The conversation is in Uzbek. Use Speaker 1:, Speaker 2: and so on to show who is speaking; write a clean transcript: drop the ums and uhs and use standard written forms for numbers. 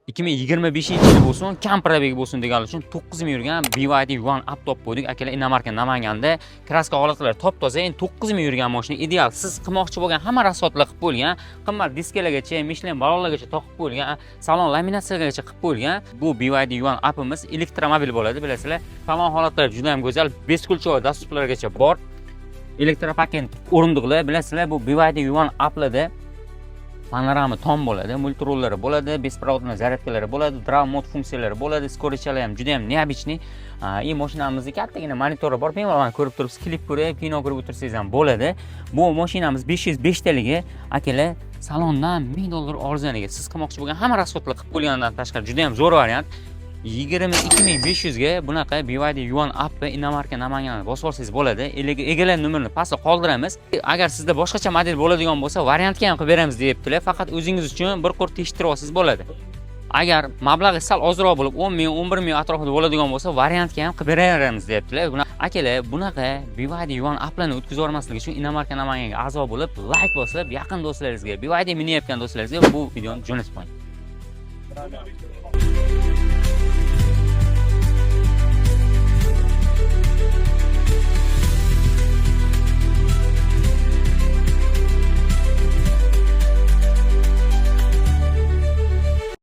Speaker 1: 2025-yil bo'lsin, kam пробег bo'lsin deganlar uchun 9000 yurgan BYD Yuan Up topib qo'ydik. Akalar, иномарка Namanganda, краска holatlari top toza. Endi 9000 yurgan mashina ideal. Siz qilmoqchi bo'lgan hamma расход lar qilib qo'yilgan. Qimmat diskalargacha, Michelin balonlargacha toqib qo'yilgan, salon laminatsiyagacha qilib qo'yilgan. Bu BYD Yuan Up'imiz elektromobil bo'ladi, bilasizlar. Salon holatlari juda ham go'zal, бесключевой доступ largacha bor. Электропакет o'rindiqlar, bilasizlar, bu BYD Yuan Up'larda panorama tom bo'ladi, мультируль lari bo'ladi, беспроводной зарядка lari bo'ladi, drive mode funksiyalari bo'ladi, скорость lari ham juda ham необычный. И mashinamizni kattagina monitori bor, bemalol mana ko'rib turibsiz, klip ko'rib, kino ko'rib o'tirsangiz ham bo'ladi. Bu mashinamiz 505 taligi, akalar, salondan 1000 dollar arzoniga. Siz qilmoqchi bo'lgan hamma расход lar qilib qo'ygandan tashqari juda ham zo'r variant. 22 500 ga bunaqa BYD Yuan Up иномарка Namanganda bosib olsangiz bo'ladi. Egalar nomerini pastda qoldiramiz. Agar sizda boshqacha model bo'ladigan bo'lsa, variantga ham qilib beramiz deyaptilar. Faqat o'zingiz uchun bir qur tekshirib olsangiz bo'ladi. Agar mablag'i sal ozroq bo'lib, 10 ming, 11 ming atrofida bo'ladigan bo'lsa, variantga ham qilib beramiz deyaptilar. Buna akalar, bunaqa BYD Yuan Up'larni o'tkazib yubormaslik uchun иномарка Namanganga a'zo bo'lib, layk bosib, yaqin do'stlaringizga, BYD minayotgan do'stlaringizga bu videoni jo'natib qo'ying.